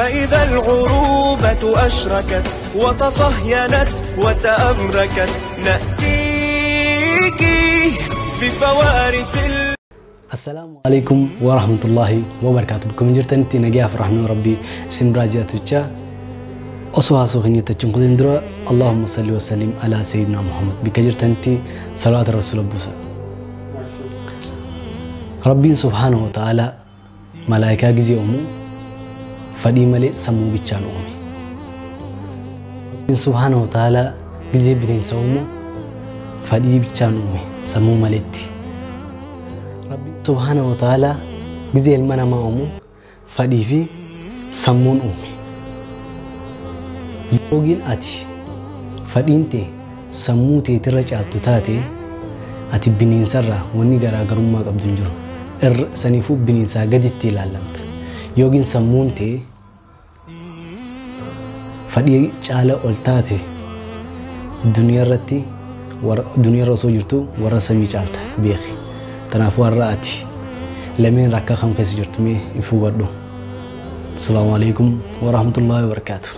فإذا العروبة أشركت وتصهينت وتأمركت نأتيك بفوارس. السلام عليكم ورحمة الله وبركاته. بكم جرتنتي نجاف رحمة ربي سمراجاتوچا osoo haasoo keenya cunqurtiin dura اللهم صل وسلم على سيدنا محمد. Bika jirtanitti salaata rasuula buusa. Rabbiin سبحانه وتعالى malaayikaa gizee uumu fadhii malee sammuu bichaan uume. Rabbiin سبحانه وتعالى gizee bineensa uumu fadhii bichaan uume, sammuu maleetti. Rabbiin سبحانه وتعالى gizee ilma namaa uumu fadhii fi sammuun uume. Yookiin ati fadhiin tee sammuu teetirra caaltu taate, ati bineensarraa wanni garaagarummaa qabdu hin jiru. Irra saniifuu bineensaa gaditti ilaalamta. Yookiin sammuun tee fadhii caala ol taate, duniyaa irratti, duniyaarra osoo jirtu warra samii caalta beeki. Kanaafuu har'a ati lameen rakkaa kam keessa jirtu mee if hubadhu. السلام عليكم ورحمة الله وبركاته.